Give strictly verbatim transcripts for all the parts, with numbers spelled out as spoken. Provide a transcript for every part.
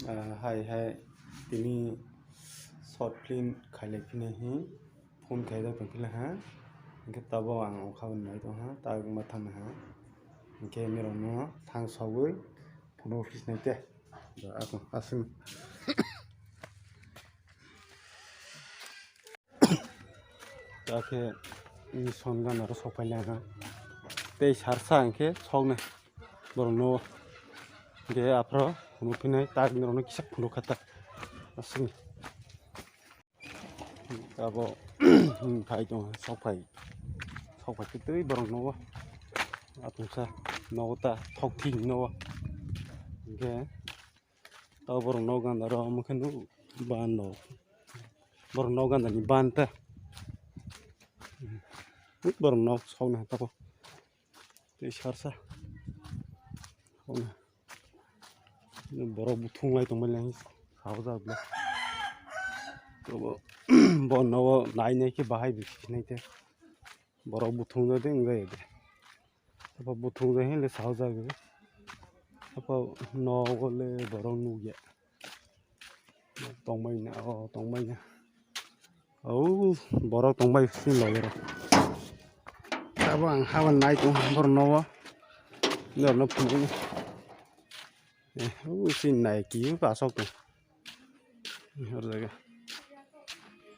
Ah, hai hai, tini short film khailai phini hi phone khaijak tong phila ha, hingke tabok ang okha bo nai tong ha, ta wngma thang ha, hingke nirok no thang sogwi phone office nai te, da ako aswng. Ta khe, mm, son gana ro sok phai nai ha. Tei sarsa hingke sok nai borok no. Hingke aphro phunuk phinai ta norok no kisa phunuk kha ta. Aswk. Abo, mm, phai tong sok phai. Sok phai khe tei borok no. Atungsa nogo ta thok thik nogo. Hingke. Tei borok nok ganda rok omo khe nuk ban rok. Borok nok ganda ni ban ta. Borok nok sok nai tabok. Tei sarsa. Sok nai. Borok bo thung lai tong bai lai sao jak le. Bo, bo nogo nai nai khe bahai bo sinai te. Borok bo thung jak de wng jak de. Apa buthung jai le sao jagwi. Apa nogo le borok nukya. Tongmani, o tongmani. Au, borok tongbai sini loge ro. Abo ang haban nai tong borok nogo. Borok no phunukno. Eh, u sini nai kiyo asok tong. Hor jaga.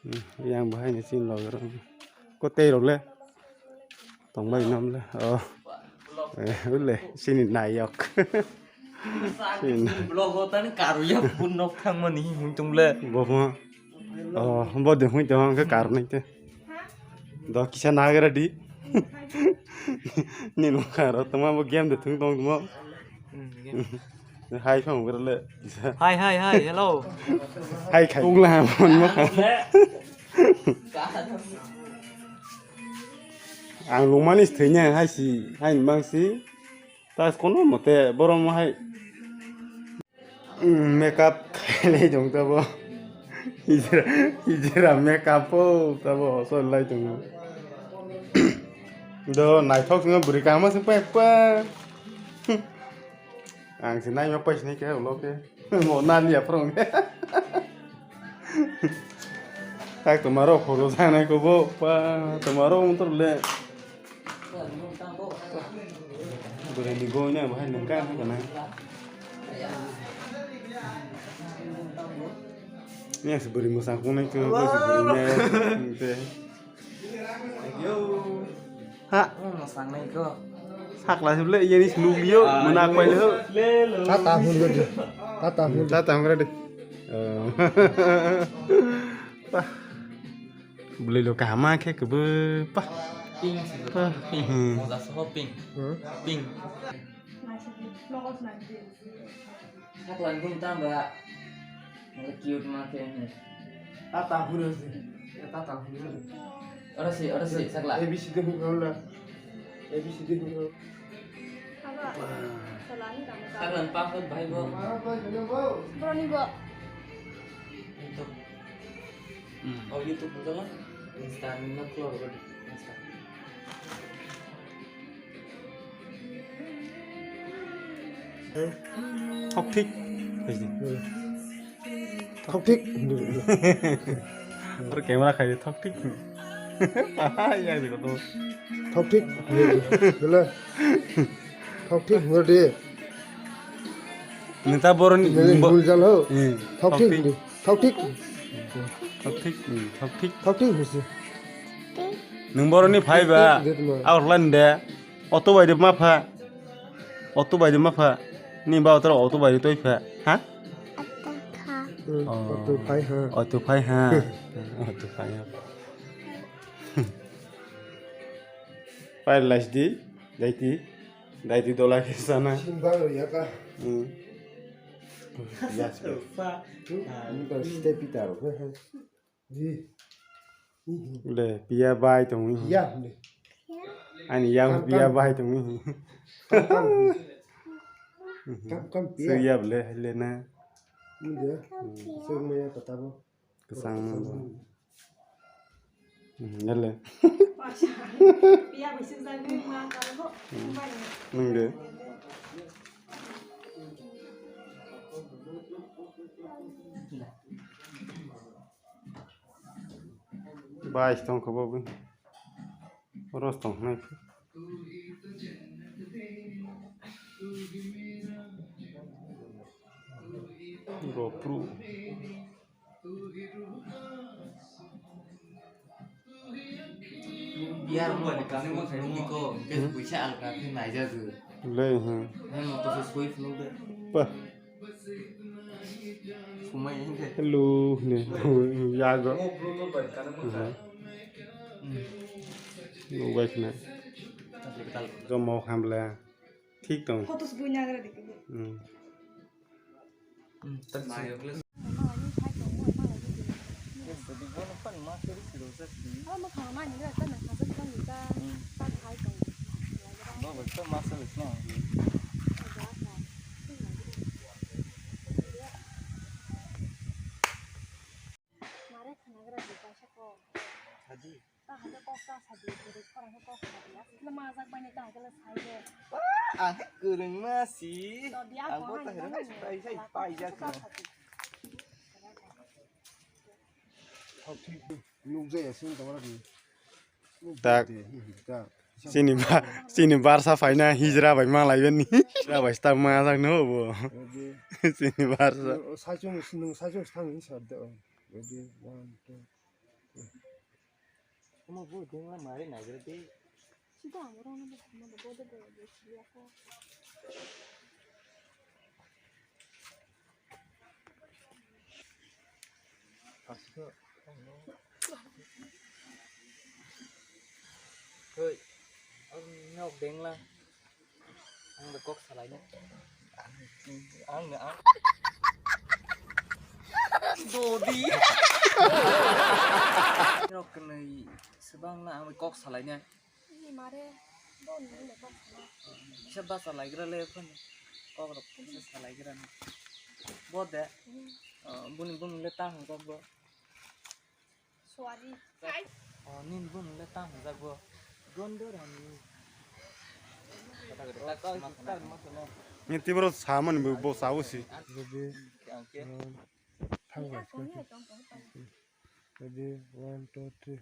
Hmm, yang bahai ni sini loge ro. Ko tei rok le. Tongbai nam le. Oh. Eh, ule sini nayok. Sini. Vlog o tani karu ya pun nok thang mani hung tung le. Bo mo. Oh, bo de hui tong ke karu nai te. Do kisa nagara di. Ni no karo tama bo game de thung tong mo. Hmm, game. Hai phang berle. Hai, hai, hai, hello. Hai khai. Ungla mon mo. Ang lungmani thwina hai si, hai mang si. Tas kono mote borom hai. Mm, makeup khailai dong tabo. Hijra, hijra makeup po tabo sol lai dong. Do naithok sing bwrwi kama sing pa pa. Ang se naima paisini khe ulo khe. Mo nani aphuru. Tak tomaro photo sanai ko bo pa tomaro motor le. Bwrwi ni goi na bahai nung ka na kana. Ni se bwrwi mo sa ko nai ko ko se bwrwi ne. Te. Ha. Sakla sibole, iya ni sinuk liyo, mena kwai liyo. Tata hun gadi. Tata hun. Tata hun gadi. Pah. Beli lo kahama khe kebe pah. Pink sih. Pah. Moja soho pink. Pink. Sakla ni bumtang ba. Cute ma khe. Tata huro se. Tata huro. Ora si, ora si, sakla. A B C D huro la. A B C D huro. Sakla ni pa khot bhai bo. Broni bo. Oh, YouTube mo jala. Insta ni na klo ro. Insta. Thok thik. Thok thik. Oro camera khai thok thik. Ya ni ko. Thok thik. Bele. Thok thik hore de. Neta boron. Bul jalo. Thok thik. Thok thik. Thok thik, hmm, thok thik. Thok thik hwse. Nwng boroni phai ba? Thok thik, dima. Aorlan de. Auto bai de ma pha. Auto bai de ma pha. Ni ba auto, auto bai de toi pha. Ha? Hmm, oh. Auto phai ha. Auto phai ha. Auto phai ha. Pai last di, daiti. Daiti dola ke sana. Simba ya ka. Hmm. Yes. Fa. Ini kan step itu. Di. Le, pia bai tong ni. Ya, le. Ani yang pia bai tong ni. Kam, kam. Kam, kam pia. Sir ya le, le na. Ini dia. Sir maya kata bo. Kesang. Hmm, ya le. Pia bai sir jai ni ma ka bo. Nung de. Bais tongkha bo bini. Oro tong hnai. Ropru. Biyar mo kani mo kani mo ko, ke puisa alka ke naija ju. Le, hmm. He mo to sui phunu de. Pa. Sumai hinde. Hello, ne. Yago. Mo bro to bai kani mo ka. Hmm. Nubai khna. Jomo hamla. Thik tong. Photos bui nagra dikhe. Hmm. Hmm, tak sih. Mare khanagra di kaisa kok. Adi. Ta hai khe kok ta sa di, bwrwi khorang khe kok sa di. Aswk khe majak bai nai ta hai khe sai de. Ang khe kwrwngma si. To di ang bo kok ta hai hino khe nang sai sai kok paijak ta no. Sa di. Thok thik nuk jaya sing tong rak ni. Tak. Chini ba, chini barsa phaina hijra bai ma lai bani. Hijra bai sta ma jak no bo. Chini barsa. Saichung nung saichung thang ni sa de. Ready, one, two, three. Omo bo dengla mari naigra de. Sida ang rong na bodo bodo de siya ko. Hoi, ang nok dengla. Ang da kok salaina. Ang, ang, ang. Dodi. Nok kwnwi swbang na ang kok salaina. Ni mare, bo ni le kok sala. Kisa basa laigra le phone. Kok rok kisa salaigra ni. Bo de. Hmm. Oh, buni buni le ta hwnjak bo. Suari. Oh, nini bumung le tamo jak bo. Gondor ani. Ni tibro samani bo, bo sawo si. Ready? Thang ba. Ready? One, two, three.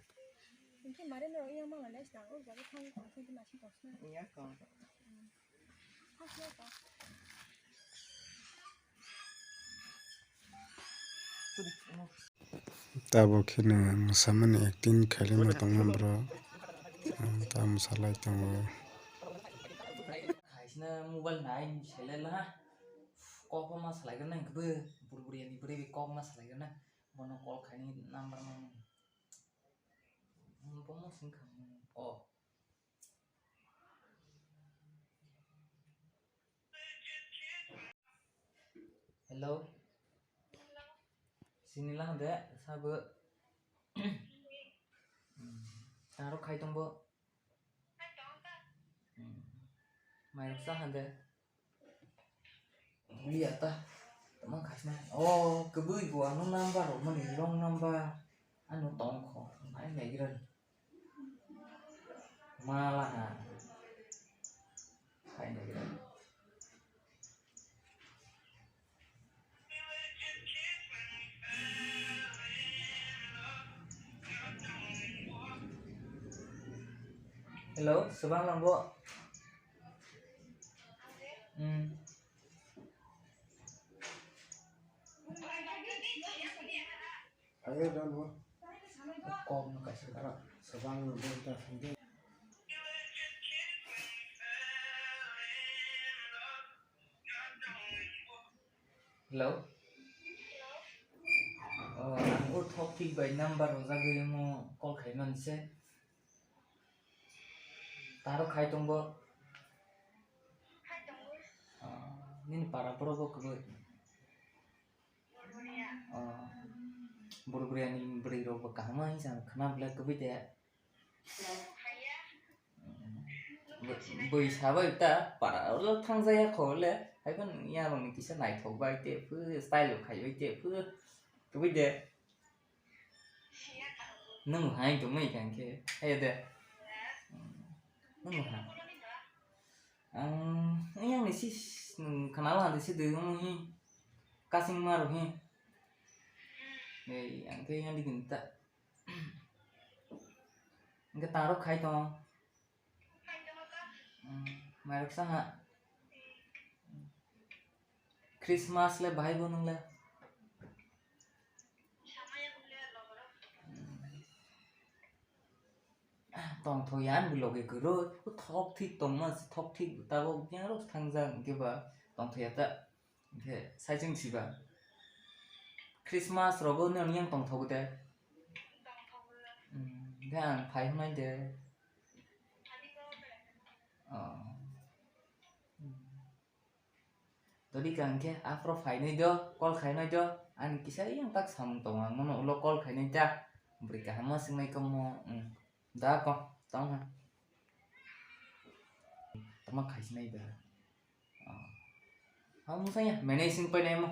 Tabuk kheno mwsamani acting khailima tongo borok. Ta mwsalai tongo. Kaisna mobile nai selai la. Kok ma salai gana kebo. Bur buri ani buri kok ma salai gana. Bono call khaini number ma. Bomo sing kha. Oh. Hello. Sini lang de, sabo. Taro khai tong bo. Mai rok sa han de. Buli ata. Tama khasna. Oh, kebui bo ano number, mani wrong number. Ano tong kho. Mai nai gran. Mala ha. Hai na gira. Hello, swbang lang bo. Hmm. Ayo, dan bo. Kok no kaisa. Ara, sabang no bo ta sende. Hello. Oh, ang o thok thik bai number rwjagwi mo call khaimani se. Taro khai tongbo. Oh, nini para borok bo kwbwi. Oh, bwrwi bwrwi ani bwrwi rok bo kaham hinwi sa khna belai kwbwi de. Bwrwi sabai ta para olo thangjaya kho le, hai phano ya rok ni kisa naithok bai te phu style rok khai bai te phu kwbwi de. Nwng hai tongmai kha hwnkhe, hai de. Nwng ha. Ang, yang ni sis, nwng khna la de se de nwng hi. Kasing ma rok hi. Ei, ang khe yang digin ta. Ang khe tang rok khai tong. Hmm, mai rok sa ha. Christmas le bahai bo nung le. Tongthok ya ani loge kwrwi, thok thik tongma, thok thik tabok yang rok thangjak hwnkhe ba tongthok ya ta, hwnkhe saichung siba. Christmas rogo nini yang tongthok de. Hmm, hwnkhe ang phai hwnai de. Oh. Hmm. Todi ka hwnkhe aphro phainai do, call khainai do, ani kisa yang tak samung tongo, ang nono ulo call khainai ta, bwrwi kaham ma swngnai kamo, hmm. Da ko, tong ha. Tama khaisinai ba. Oh. Ha, musanya, managing painai mo.